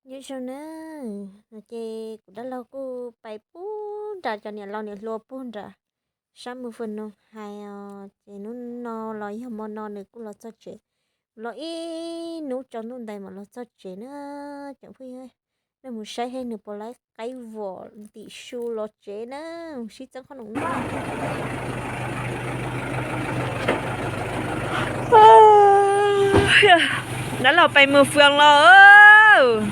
Nyob zoo na, no ces kuv dab laug kuj pais puag nram cov niam laus niam hluas puag nram sab Mus Fwm Noog Hais os, ces hnub no los yog hmo no nws kuj los txog tsev, los ib hnub tsaus ntuj ntais mam los txog tsev na. Cov phooj ywg, nej mus saib seb nws puas laib qaib vom ntim su los tsev na, mus sib txeeb qhob noom noj. Dab laug pais Mus Fwm los.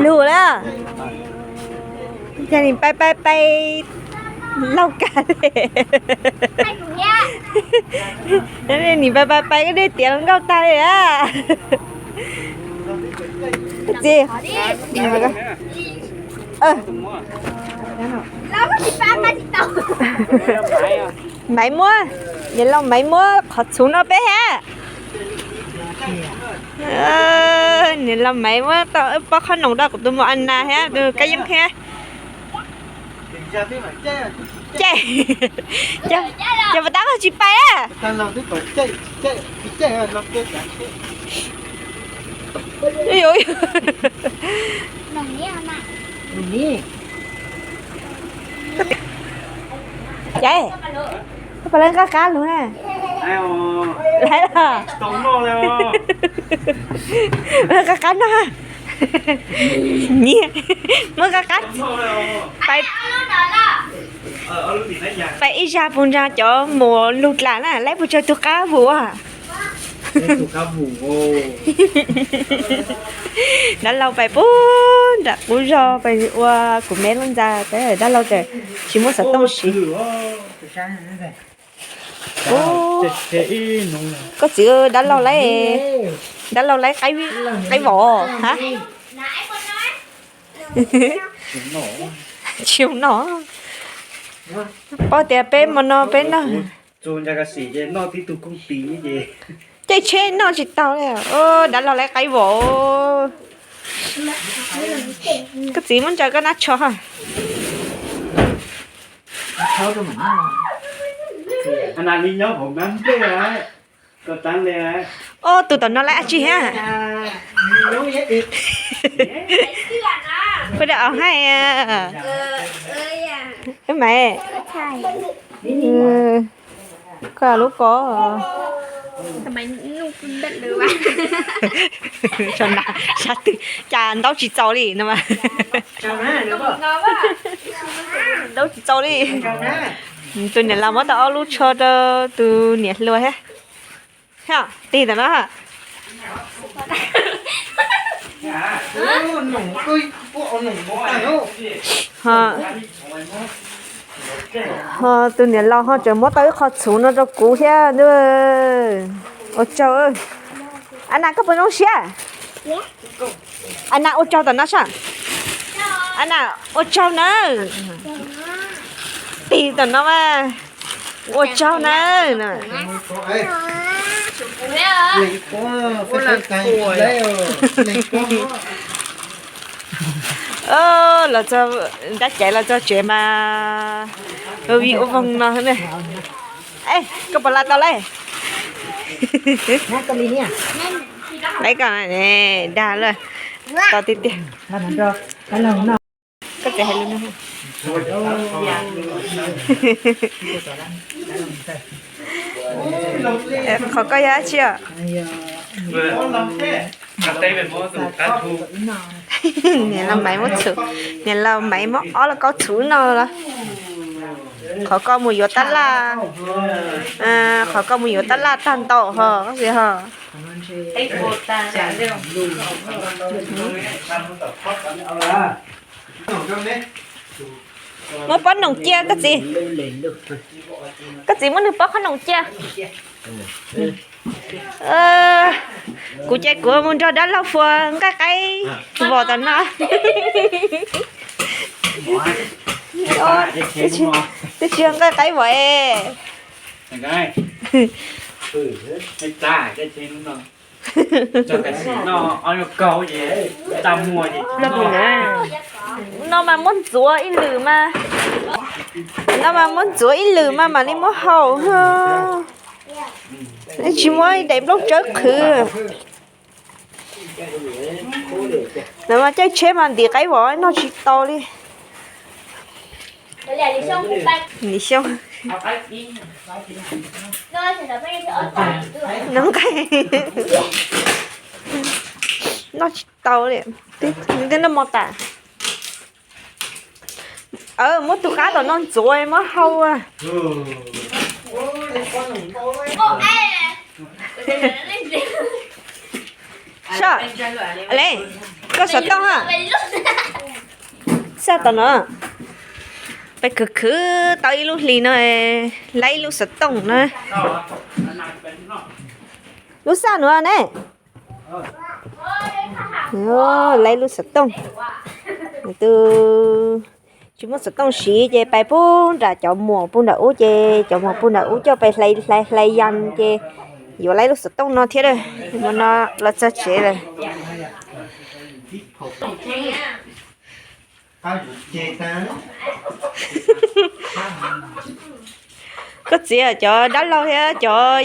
Lug lawm. Cas nim pais pais pais laug kag li. Nim pais pais pais koj dej tiav hluas nkauj tag li a. Txiv, Maiv muab, niam laus Maiv muab qhov txhuv no peb thiab. Niam laus Maiv muab tau pob qhob noom rau kuv tus muam Ana thiab tus Kab Yeeb thiab. Caij, cas puas tab koj tsis pais a? Caij, koj puas laib nqaj qab lug na? Laib los? Nqaj qab noj. Nyiam, muab nqaj qab, pais, pais ib zag puag nrag cov mus lug dlam na, laib puas tsawg tug qab vus a. Dab laug pais puag nram qub zog pais ua kuv me lub ntxa, dab laug tsis muaj xov tooj siv. Koj txiv, dab laug laib, dab laug laib qaib vov ha. Tsis noj. Paub tias peb hmo no peb noj. Caij tsheb noj tsis tau li. Dab laug laib qaib vov. Koj txiv muab ntsaws koj nab tsho ha. Ob tug tom no laib dab tsi thiab? Pab da os hais. Maiv, koj lub ko. Sab twg cas ntaub tsis txaus li no mas. Ntaub tsis txaus li. Tus niam laus muab tau ob lub tsho rau tus niam hluas thiab. Tig tom no. Ho tus niam laus ho tseem muab tau ib qho txhuv no rau kuv thiab. Ua tsaug. Ana, koj puas zoo siab? Ana, ua tsaug tom no saib. Ana, ua tsaug na. Tig tom no mas. Ua tsaug na. Los txog, nrab caiv los txog tsev mas ua vij ua voog no ne. Koj puas la tau lawm? Laiv koj, dag lawm. Tau tiag tiag. Koj txiv hais lus no. Qhov koj yog dab tsi os? Niam laus Maiv muab txhuv, niam laus Maiv muab ob lub kaub txhuv no los. Qhov koj mus yuav tab laj, qhov koj mus yuav tab laj tag ntaum ho, ho. Muab pob noom cia koj txiv. Koj txiv muab nws pob qhob noom cia. Kuv ces kuv mus nrog dab laug fuas nqaij qaib vos tom no. Twb tsis yog nqaij qaib vos es. No mas muab ntxuav ib lwm mas, no mas muab ntxuav ib lwm mas mam li muab hau. Tsis muab daim nplooj tsawb qhwv. Lawv mas caij tsheb mas ntim qaib vos noj tsis tau li. Ntim xyoob. Noj nqaij. Noj tsis tau li. Twb noj mov tas. Muab tus qab tom no ntxuav muab hau. Soj, le, koj xov tooj ha. Xaj tom no. Peb khwv khwv tau ib lub hlis no, laib ib lub xov tooj na. Lub xaj nuav ne. Laib lub xov tooj. Tus tsis muaj xov tooj siv ces pais pug nram cov muam pug nram ub ces cov muam pug nram ub coj pais hlais hlais hlais yas ces yuav laib lub xov tooj no thiab. Mus no los txog tsev lawm. Koj txiv, cov dab laug thiab cov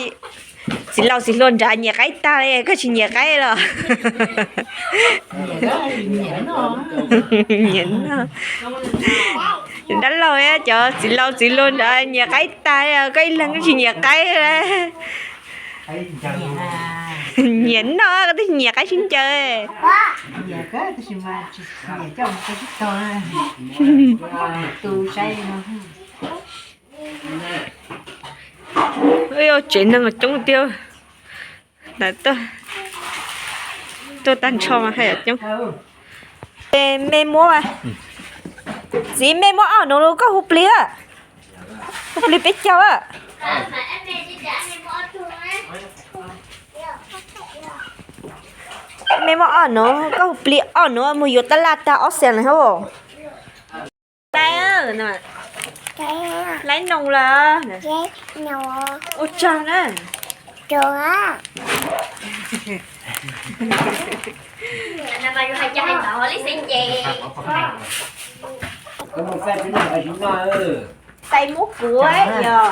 txiv laus txiv hluas nrad nyiam qaib tag li, koj tsis nyiam qaib los? Nyiam no. Dab laug thiab cov txiv laus txiv hluas nrad nyiam qaib tag li, koj ib leeg koj tsis nyiam qaib li. Nyiam no, koj twb nyiam qaib sib ncaws. Tsev neeg coob tiag. Tuaj tag nrho mas haj yam coob. Me muab, txiv, me muab ob nuav los koj hu plig, hu plig peb caug. Me muab ob nuav, koj hu plig ob nuav mus yuav tab laj tag ob xees lawm hab. Laib noog lawm. Ua tsaug na. Tais muab kuv yog.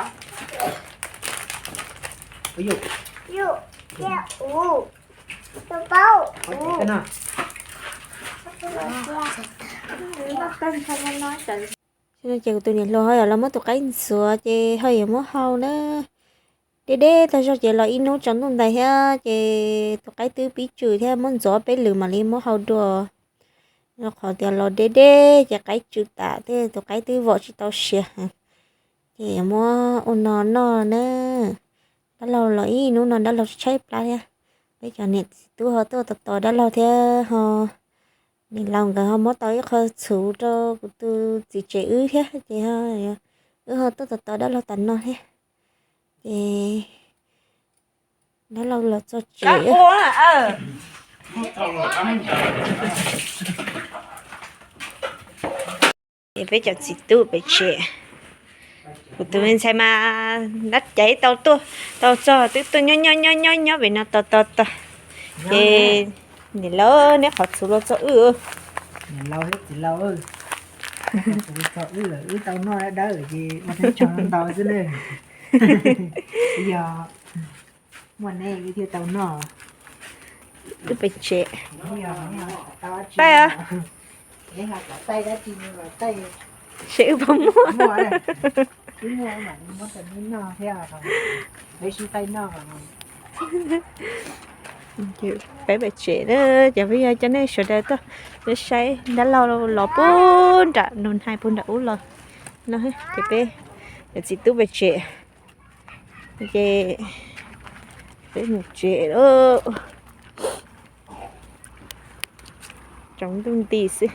Ces kuv tus niam hluas ho yuav los muab tus qaib ntxuav ces ho yuav muab hau na. Deb deb tag zog ces los ib hnub tsaus ntuj ntais thiab ces tus qaib twb pib tsw thiab, muab ntxuav peb lwm mam li muab hau dua. Rau qhov tias los deb deb ces qaib tsw tas thiab tus qaib twb vom tsis tau siav heev. Ces yuav muab ua no noj na. Dab laug los ib hnub no dab laug tshaib plab thiab. Peb cov niam txiv tub ho tuaj tos tos dab laug thiab ho, niam laus nkawd ho muab tau ib qho txhuv rau kuv tus txiv tsev wb thiab ces wb ho tuaj tos tos dab laug tas no thiab. Ces dab laug los txog tsev. Ces peb cov txiv tub pem tsev, kuv tus me ntxhais mas nab caiv tau tuaj, tau txog twb tuaj nyob nyob nyob nyob nyob pem no tos tos tos. Ces niam laus, neb qhov txhuv los txog wb. Niam laus thiab txiv laus, qhov txhuv los txog wb, wb tau noj dawb dawb ces ua teb tsaug ntau xwb na. Yog muaj neb wb thiaj tau noj. Wb pem tsev. Taij, seb wb puas muaj. Peb pem tsev na, ces peb yog cov neeg sawv daws tuaj saib dab laug los puag nram Nus Nais puag nram ub los no, ces peb cov txiv tub pem tsev. Ces peb mus tsev lawm. Tsaus ntuj nti xwb.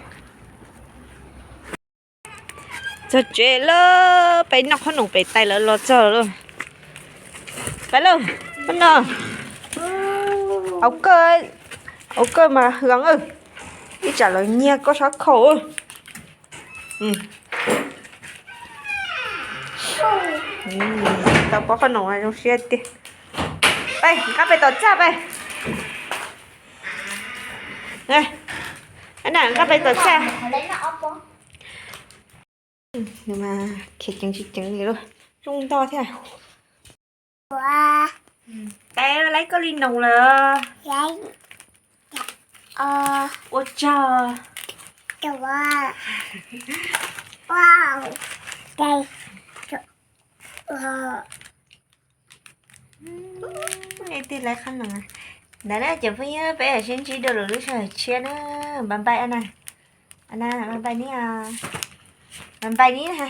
Txog tsev lawm, peb noj qhob noom pem tais lawv los txog lawm. Peb lawm, no. Au kawj, au kawj mas hwv, ib tsam lawv nyiag koj sab khau. Tau pob qhob noom zoo siab tiag. Peb nqa pem tom txaj peb. Ab, na koj pais tom txaj. Nws mas khiav ceev tsis ceev li, zoo ntau thiab. Ua, tes laib koj li noog lawm. Ua tsaug. Nej twb laib qhob noom. Ntawd na cov phooj ywg, peb sib ntsib dua lwm lub sij hawm tshiab na. Bye bye na. Bye bye ni. Bye bye ni na.